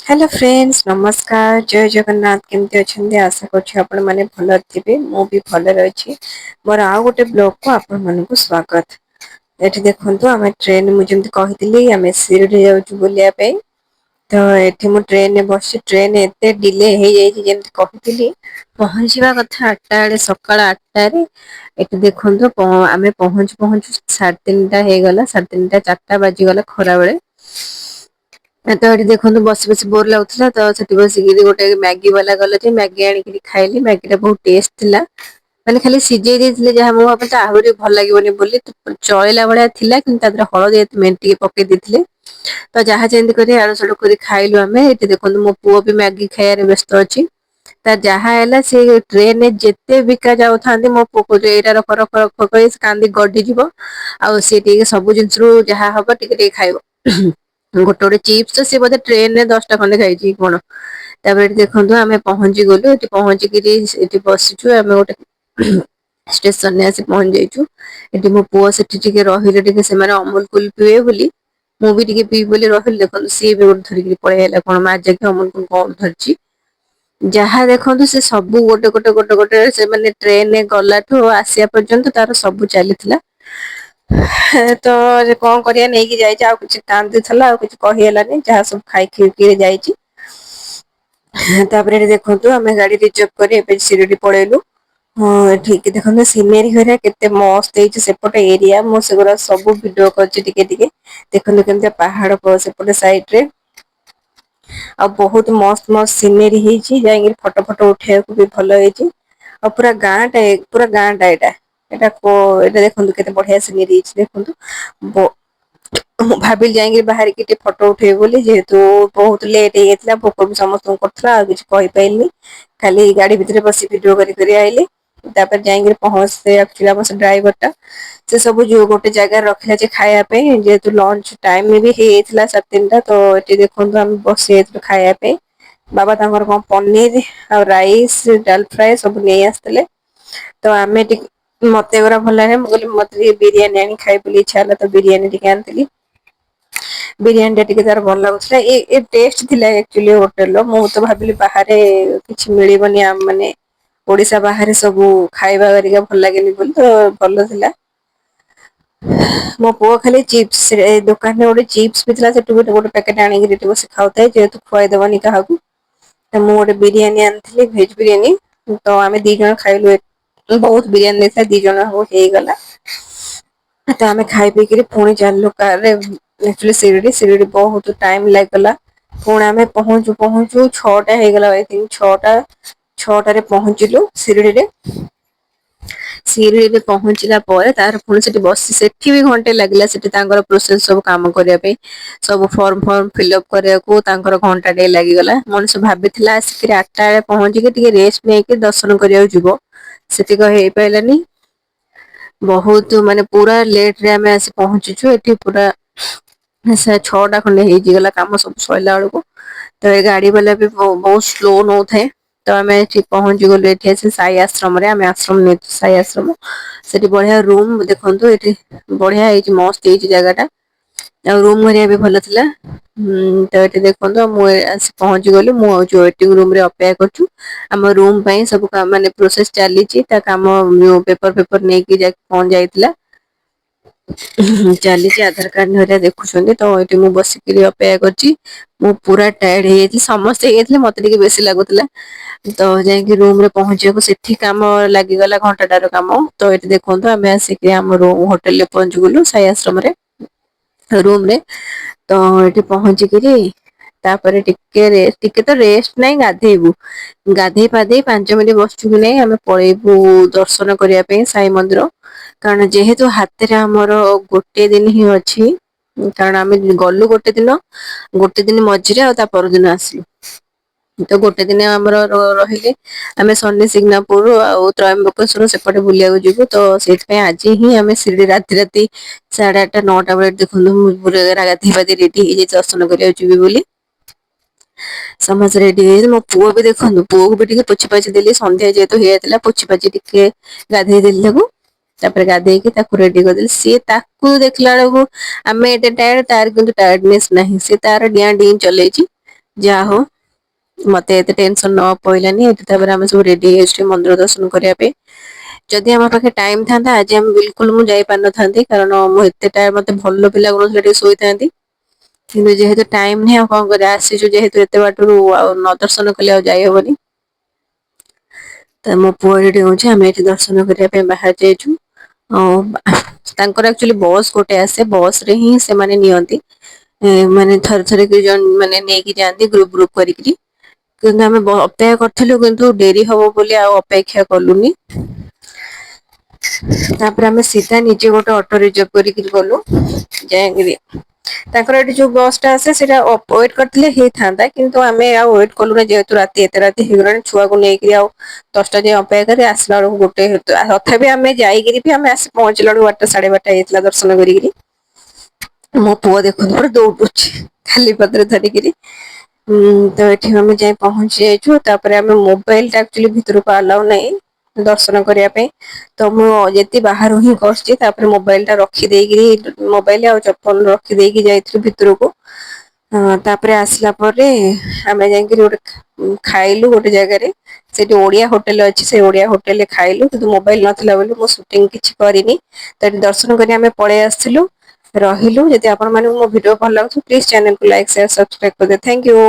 Hello friends, ନମସ୍କାର, ଜୟ ଜଗନ୍ନାଥ। କେମିତି ଅଛନ୍ତି? ଆଶା କରୁଛି ଆପଣମାନେ ଭଲରେ ଥିବେ। ମୁଁ ବି ଭଲରେ ଅଛି। ମୋର ଆଉ ଗୋଟେ ବ୍ଲଗକୁ ଆପଣମାନଙ୍କୁ ସ୍ୱାଗତ। ଏଠି ଦେଖନ୍ତୁ, ଆମେ ଟ୍ରେନ, ମୁଁ ଯେମିତି କହିଥିଲି, ଆମେ ଶିରିଡ଼ି ଯାଉଛୁ ବୁଲିବା ପାଇଁ। ତ ଏଠି ମୁଁ ଟ୍ରେନରେ ବସିଛି। ଟ୍ରେନ ଏତେ ଡିଲେ ହେଇଯାଇଛି, ଯେମିତି କହିଥିଲି ପହଞ୍ଚିବା କଥା 8ଟା ବେଳେ, ସକାଳ 8ଟାରେ। ଏଠି ଦେଖନ୍ତୁ, ଆମେ ପହଞ୍ଚୁ ପହଞ୍ଚୁ 3:30 ହେଇଗଲା, 3:30 4ଟା ବାଜିଗଲା ଖରାବେଳେ। ତ ଏଠି ଦେଖନ୍ତୁ, ବସି ବସି ବୋର ଲାଗୁଥିଲା, ତ ସେଠି ବସିକିରି ଗୋଟେ ମ୍ୟାଗି ବାଲା ଗଲା ଯେ ମ୍ୟାଗି ଆଣିକିରି ଖାଇଲି। ମ୍ୟାଗିଟା ବହୁତ ଟେଷ୍ଟ ଥିଲା, ମାନେ ଖାଲି ସିଝେଇ ଦେଇଥିଲେ ଯାହା। ମୁଁ ଭାବିଲି ଆହୁରି ଭଲ ଲାଗିବନି ବୋଲି, ଚଳିଲା ଭଳିଆ ଥିଲା, କିନ୍ତୁ ତା ଦେହରେ ହଳଦୀ ଟିକେ ପକେଇ ଦେଇଥିଲେ। ତ ଯାହା ଯେମିତି କରି ଆଡୁ ସାଡୁ କରି ଖାଇଲୁ ଆମେ। ଏଠି ଦେଖନ୍ତୁ, ମୋ ପୁଅ ବି ମ୍ୟାଗି ଖାଇବାରେ ବ୍ୟସ୍ତ ଅଛି। ତା ଯାହା ହେଲା, ସେ ଟ୍ରେନରେ ଯେତେ ବିକା ଯାଉଥାନ୍ତି, ମୋ ପୁଅ କହୁଛି ଏଇଟା ରଖ, ରଖ, ରଖ କହି କାନ୍ଦି ଗଡିଯିବ। ଆଉ ସିଏ ଟିକେ ସବୁ ଜିନିଷରୁ ଯାହା ହବ ଟିକେ ଟିକେ ଖାଇବ। ଗୋଟେ ଗୋଟେ ଚିପ୍ସ ତ ସେ ବୋଧେ ଟ୍ରେନରେ 10ଟା ଖଣ୍ଡେ ଖାଇଛି କଣ। ତାପରେ ଏଠି ଦେଖନ୍ତୁ, ଆମେ ପହଞ୍ଚି ଗଲୁ। ଏଠି ପହଞ୍ଚିକିରି ଏଠି ବସିଛୁ। ଆମେ ଗୋଟେ ଷ୍ଟେସନରେ ଆସି ପହଞ୍ଚି ଯାଇଛୁ। ଏଠି ମୋ ପୁଅ ସେଠି ଟିକେ ରହିଲେ, ଟିକେ ସେମାନେ ଅମୁଲ କୁଲ ପିଇବେ ବୋଲି, ମୁଁ ବି ଟିକେ ପିଇବି ବୋଲି ରହିଲି। ଦେଖନ୍ତୁ, ସିଏ ବି ଗୋଟେ ଧରିକି ପଳେଇ ଆଇଲା। କଣ ମାଜା କି ଅମୁଲ କୁଲ କଣ ଧରିଛି। ଯାହା ଦେଖନ୍ତୁ, ସେ ସବୁ ଗୋଟେ ଗୋଟେ ଗୋଟେ ଗୋଟେ, ସେମାନେ ଟ୍ରେନରେ ଗଲାଠୁ ଆସିବା ପର୍ଯ୍ୟନ୍ତ ତାର ସବୁ ଚାଲିଥିଲା। ତ କଣ କରିବା, ନେଇକି ଯାଇଛି। ଆଉ କିଛି କାନ୍ଦୁଥିଲା, ଆଉ କିଛି କହିହେଲାନି। ଯାହା ସବୁ ଖାଇ ଖିଇକି ଯାଇଛି। ତାପରେ ଏଠି ଦେଖନ୍ତୁ, ଆମେ ଗାଡି ରିଜର୍ଭ କରି ଏବେ ଶିରିଡି ପଳେଇଲୁ। ହଁ, ଠିକ, ଦେଖନ୍ତୁ, ସିନେରୀ ହେରିକା କେତେ ମସ୍ତ ହେଇଛି ସେପଟ ଏରିଆ। ମୁଁ ସେଗୁଡା ସବୁ ଭିଡିଓ କରିଛି ଟିକେ ଟିକେ। ଦେଖନ୍ତୁ, କେମିତି ପାହାଡ ସେପଟେ ସାଇଡ ରେ, ଆଉ ବହୁତ ମସ୍ତ ମସ୍ତ ସିନେରୀ ହେଇଛି। ଯାଇକିରି ଫଟୋ ଫଟୋ ଉଠେଇବାକୁ ବି ଭଲ ହେଇଛି। ଆଉ ପୁରା ଗାଁ ଟା, ପୁରା ଗାଁ ଟା ଏଇଟା। ଏଇଟା ଏଇଟା ଦେଖନ୍ତୁ, କେତେ ବଢିଆ ସିନେରୀ ହେଇଛି ଦେଖନ୍ତୁ। ମୁଁ ଭାବିଲି ଯାଇକି ବାହାରିକି ଟିକେ ଫଟୋ ଉଠେଇବି ବୋଲି। ଯେହେତୁ ବହୁତ ଲେଟ୍ ହେଇଯାଇଥିଲା, ଭୋକ ବି ସମସ୍ତଙ୍କୁ କରୁଥିଲା, ଆଉ କିଛି କହିପାରିଲିନି। ଖାଲି ଗାଡି ଭିତରେ ବସି ଭିଡିଓ କରି କରି ଆଇଲି। ତାପରେ ଯାଇକିରି ପହଞ୍ଚେ, ଆକ୍ଚୁଆଲି ଆମ ସେ ଡ୍ରାଇଭର ଟା ସେ ସବୁ ଯୋଉ ଗୋଟେ ଜାଗାରେ ରଖିଲା ଯେ ଖାଇବା ପାଇଁ, ଯେହେତୁ ଲଞ୍ଚ ଟାଇମ ବି ହେଇଯାଇଥିଲା 3:30। ତ ଏଠି ଦେଖନ୍ତୁ, ଆମେ ବସି ଯାଇଥିଲୁ ଖାଇବା ପାଇଁ। ବାବା ତାଙ୍କର କଣ ପନିର ଆଉ ରାଇସ୍, ଡାଲ ଫ୍ରାଏ ସବୁ ନେଇ ଆସିଥିଲେ। ତ ଆମେ ଟିକେ, ମତେ ଏଗୁରା ଭଲ ଲାଗେ, ମୁଁ କହିଲି ମତେ ଟିକେ ବିରିୟାନୀ ଆଣି ଖାଇ ବୋଲି ଇଚ୍ଛା ହେଲା। ତ ବିରିୟାନୀ ଟିକେ ଆଣିଥିଲି। ବିରିୟାନୀ ଟା ଟିକେ ତାର ଭଲ ଲାଗୁଥିଲା। ଏ ଏ ଟେଷ୍ଟ ଥିଲା ଆକ୍ଚୁଆଲି ହୋଟେଲର। ମୁଁ ତ ଭାବିଲି ବାହାରେ କିଛି ମିଳିବନି, ମାନେ ଓଡିଶା ବାହାରେ ସବୁ ଖାଇବା ହେରିକା ଭଲ ଲାଗେନି ବୋଲି। ତ ଭଲ ଥିଲା। ମୋ ପୁଅ ଖାଲି ଚିପ୍ସ, ଦୋକାନରେ ଗୋଟେ ଚିପ୍ସ ବି ଥିଲା, ସେଠୁ ଗୋଟେ ଗୋଟେ ପ୍ୟାକେଟ ଆଣିକି ଏଠି ବସି ଖାଉଥାଏ, ଯେହେତୁ ଖୁଆଇଦବନି କାହାକୁ। ତ ମୁଁ ଗୋଟେ ବିରିୟାନୀ ଆଣିଥିଲି, ଭେଜ ବିରିୟାନୀ। ତ ଆମେ ଦି ଜଣ ଖାଇଲୁ। ବହୁତ ବିରିୟାନୀ ଦେଇଥିଲା, ଦି ଜଣ ହେଇଗଲା। ତ ଆମେ ଖାଇ ପିଇକିରି ପୁଣି ଚାଲିଲୁ କାରରେ ଆକ୍ଚୁଆଲି ଶିରିଡି। ଶିରିଡି ବହୁତ ଟାଇମ ଲାଗିଗଲା। ପୁଣି ଆମେ ପହଞ୍ଚୁ ପହଞ୍ଚୁ 6ଟା ହେଇଗଲା, I think 6ଟା। 6ଟାରେ ପହଞ୍ଚିଲୁ ଶିରିଡିରେ। ଶିରିଡିରେ ପହଞ୍ଚିଲା ପରେ ତାର ପୁଣି ସେଠି ବସି, ସେଠି ବି ଘଣ୍ଟେ ଲାଗିଲା। ସେଠି ତାଙ୍କର ପ୍ରୋସେସ ସବୁ କାମ କରିବା ପାଇଁ, ସବୁ ଫର୍ମ ଫର୍ମ ଫିଲ୍ଅପ୍ କରିବାକୁ ତାଙ୍କର ଘଣ୍ଟାଟେ ଲାଗିଗଲା। ମଣିଷ ଭାବିଥିଲା ଆସିକିରି 8ଟା ବେଳେ ପହଞ୍ଚିକି ଟିକେ ରେଷ୍ଟ ନେଇକି ଦର୍ଶନ କରିବାକୁ ଯିବ, ସେତିକ ହେଇପାରିଲାନି। ବହୁତ ମାନେ ପୁରା ଲେଟ ରେ ଆମେ ଆସି ପହଞ୍ଚିଛୁ ଏଠି। ପୁରା 6ଟା ଖଣ୍ଡେ ହେଇଯିଗଲା କାମ ସବୁ ସରିଲା ବେଳକୁ। ତ ଏ ଗାଡି ବାଲା ବି ବହୁତ ସ୍ଲୋ ନଉଥାଏ। ତ ଆମେ ଏଠି ପହଞ୍ଚି ଗଲୁ। ଏଠି ଆସି ସାଇ ଆଶ୍ରମରେ ଆମେ ଆଶ୍ରମ ନେଇଛୁ, ସାଇ ଆଶ୍ରମ। ସେଠି ବଢିଆ ରୁମ, ଦେଖନ୍ତୁ, ଏଠି ବଢିଆ ହେଇଛି, ମସ୍ତ ହେଇଛି ଜାଗାଟା। ଆଉ ରୁମ ହେରିକା ବି ଭଲ ଥିଲା। ତ ଏଠି ଦେଖନ୍ତୁ, ମୁଁ ଆସି ପହଞ୍ଚି ଗଲି। ମୁଁ ଆଉ ୱେଟିଂ ରୁମ ରେ ଅପେକ୍ଷା କରୁଛୁ। ଆମ ରୁମ ପାଇଁ ସବୁ ମାନେ ପ୍ରୋସେସ ଚାଲିଛି। ତା କାମ ଯୋଉ ପେପର ଫେପର ନେଇକି କଣ ଯାଇଥିଲା, ଚାଲିଛି। ଆଧାର କାର୍ଡ ହେରିକା ଦେଖୁଛନ୍ତି। ତ ଏଠି ମୁଁ ବସିକିରି ଅପେକ୍ଷା କରିଛି। ମୁଁ ପୁରା ଟାୟାର୍ଡ ହେଇଯାଇଥିଲି, ସମସ୍ତେ ହେଇଯାଇଥିଲେ, ମତେ ଟିକେ ବେଶୀ ଲାଗୁଥିଲା। ତ ଯାଇକି ରୁମ ରେ ପହଞ୍ଚିବାକୁ ସେଠି କାମ ଲାଗିଗଲା, ଘଣ୍ଟାଟାର କାମ। ତ ଏଠି ଦେଖନ୍ତୁ, ଆମେ ଆସିକି ଆମ ରୁମ ହୋଟେଲରେ ପହଞ୍ଚିଗଲୁ, ସାଇ ଆଶ୍ରମରେ ରୁମରେ। ତ ଏଠି ପହଞ୍ଚିକିରି ତାପରେ ଟିକେ ଟିକେ ତ ରେଷ୍ଟ ନାଇଁ, ଗାଧେଇବୁ। ଗାଧେଇ ପାଧେଇ 5 ମିନିଟ୍ ବସିଛୁ କି ନାଇଁ, ଆମେ ପଳେଇବୁ ଦର୍ଶନ କରିବା ପାଇଁ ସାଇ ମନ୍ଦିର। କାରଣ ଯେହେତୁ ହାତରେ ଆମର ଗୋଟେ ଦିନ ହିଁ ଅଛି, କାରଣ ଆମେ ଗଲୁ ଗୋଟେ ଦିନ, ଗୋଟେ ଦିନ ମଝିରେ ଆଉ ତା ପରଦିନ ଆସିଲୁ। ତ ଗୋଟେ ଦିନ ଆମର ରହିଲେ ଆମେ ଶନି ସିଗ୍ନାପୁର ଆଉ ତ୍ରୟମ୍ବକେଶ୍ୱର ସେପଟେ ବୁଲିବାକୁ ଯିବୁ। ତ ସେଇଥିପାଇଁ ଆଜି ହିଁ ଆମେ ଶିରିଡି ରାତି ରାତି 8:30 9ଟା ବେଳେ, ଦେଖନ୍ତୁ, ମୁଁ ପୁରା ଗାଧେଇ ପାଧେଇ ରେଡି ହେଇଯାଇଛି ଦର୍ଶନ କରିବାକୁ ଯିବି ବୋଲି। ସମସ୍ତେ ରେଡି ହେଇଯାଇଛି। ମୋ ପୁଅ ବି ଦେଖନ୍ତୁ, ପୁଅକୁ ବି ଟିକେ ପୋଛି ପାଛି ଦେଲି। ସନ୍ଧ୍ୟା ଯେହେତୁ ହେଇଯାଇଥିଲା, ପୋଛି ପାଛି ଟିକେ ଗାଧେଇ ଦେଲି ତାକୁ। ତାପରେ ଗାଧେଇକି ତାକୁ ରେଡି କରିଦେଲି। ସିଏ ତାକୁ ଦେଖିଲା ବେଳକୁ ଆମେ ଏତେ ଟାୟାର୍ଡ, ତାର କିନ୍ତୁ ଟାୟାର୍ଡନେସ୍ ନାହିଁ। ସେ ତାର ଡିଆଁ ଡିଇଁ ଚଲେଇଛି। ଯାହା ହଉ, ମତେ ଏତେ ଟେନସନ ନବାକୁ ପଇଲାନି ଏଠି। ତାପରେ ଆମେ ସବୁ ରେଡି ହେଇଯାଇଛୁ ମନ୍ଦିର ଦର୍ଶନ କରିବା ପାଇଁ। ଯଦି ଆମ ପାଖେ ଟାଇମ ଥାନ୍ତା, ଆଜି ଆମେ ବିଲକୁଲ ମୁଁ ଯାଇପାରିନଥାନ୍ତି, କାରଣ ମୁଁ ଏତେ ଟାଇମ ମତେ ଭଲ ବି ଲାଗୁନଥିଲା, ଟିକେ ଶୋଇଥାନ୍ତି। କିନ୍ତୁ ଯେହେତୁ ଟାଇମ ନାହିଁ, ଆଉ କଣ କରିବା? ଆସିଛୁ ଯେହେତୁ ଏତେ ବାଟରୁ, ଆଉ ନ ଦର୍ଶନ କଲେ ଆଉ ଯାଇହବନି। ତ ମୋ ପୁଅ ଏଠି ଡେଉଁଛି। ଆମେ ଏଠି ଦର୍ଶନ କରିବା ପାଇଁ ବାହାରି ଯାଇଛୁ। ଆଉ ତାଙ୍କର ଆକ୍ଚୁଆଲି ବସ୍ ଗୋଟେ ଆସେ, ବସ୍ ରେ ହିଁ ସେମାନେ ନିଅନ୍ତି। ମାନେ ଥରେ ଥରେ କି ଜଣ ମାନେ ନେଇକି ଯାଆନ୍ତି ଗ୍ରୁପ ଗ୍ରୁପ କରିକିରି। କିନ୍ତୁ ଆମେ ଅପେକ୍ଷା କରିଥିଲୁ, କିନ୍ତୁ ଡେରି ହବ ବୋଲି ଆଉ ଅପେକ୍ଷା କଲୁନି। ତାପରେ ଆମେ ସିଧା ନିଜେ ଗୋଟେ ଅଟୋ ରିଜର୍ଭ କରିକି ଗଲୁ ଯାଇକିରି। ତାଙ୍କର ଏଠି ଯୋଉ ବସ୍ ଟା ଆସେ, ସେଇଟା ୱେଟ୍ କରିଥିଲେ ହେଇଥାନ୍ତା, କିନ୍ତୁ ଆମେ ଆଉ ୱେଟ୍ କଲୁନି, ଯେହେତୁ ରାତି ଏତେ ରାତି ହେଇଗଲାଣି। ଛୁଆକୁ ନେଇକିରି ଆଉ 10ଟା ଯାଏ ଅପେକ୍ଷା କରି ଆସିଲା ବେଳକୁ ଗୋଟେ। ତଥାପି ଆମେ ଯାଇକିରି ବି ଆମେ ଆସି ପହଞ୍ଚିଲା ବେଳକୁ 12ଟା 12:30 ହେଇଯାଇଥିଲା ଦର୍ଶନ କରିକିରି। ମୋ ପୁଅ ଦେଖନ୍ତୁ, ପୁରା ଦୌଡୁଛି ଖାଲି ପାଦରେ ଧରିକିରି। ତ ଏଠି ଆମେ ଯାଇ ପହଞ୍ଚି ଯାଇଛୁ। ତାପରେ ଆମେ ମୋବାଇଲ ଟା ଆକ୍ଚୁଆଲି ଭିତରକୁ ଆଲାଉ ନାହିଁ ଦର୍ଶନ କରିବା ପାଇଁ। ତ ମୁଁ ଯେତିକି ବାହାରୁ ହିଁ କରିଛି। ତାପରେ ମୋବାଇଲ ଟା ରଖିଦେଇକିରି, ମୋବାଇଲ ଆଉ ଚପଲ ରଖିଦେଇକି ଯାଇଥିଲୁ ଭିତରକୁ। ତାପରେ ଆସିଲା ପରେ ଆମେ ଯାଇକିରି ଗୋଟେ ଖାଇଲୁ ଗୋଟେ ଜାଗାରେ। ସେଠି ଓଡିଆ ହୋଟେଲ ଅଛି, ସେ ଓଡିଆ ହୋଟେଲରେ ଖାଇଲୁ। କିନ୍ତୁ ମୋବାଇଲ ନଥିଲା ବୋଲି ମୁଁ ସୁଟିଂ କିଛି କରିନି। ତ ଏଠି ଦର୍ଶନ କରି ଆମେ ପଳେଇ ଆସିଥିଲୁ, ରହିଲୁ। ଯଦି ଆପଣମାନଙ୍କୁ ମୋ ଭିଡିଓ ଭଲ ଲାଗୁଥିବ, ପ୍ଲିଜ ଚ୍ୟାନେଲକୁ ଲାଇକ୍, ସେୟାର, ସବସ୍କ୍ରାଇବ କରିଦେବେ। Thank you.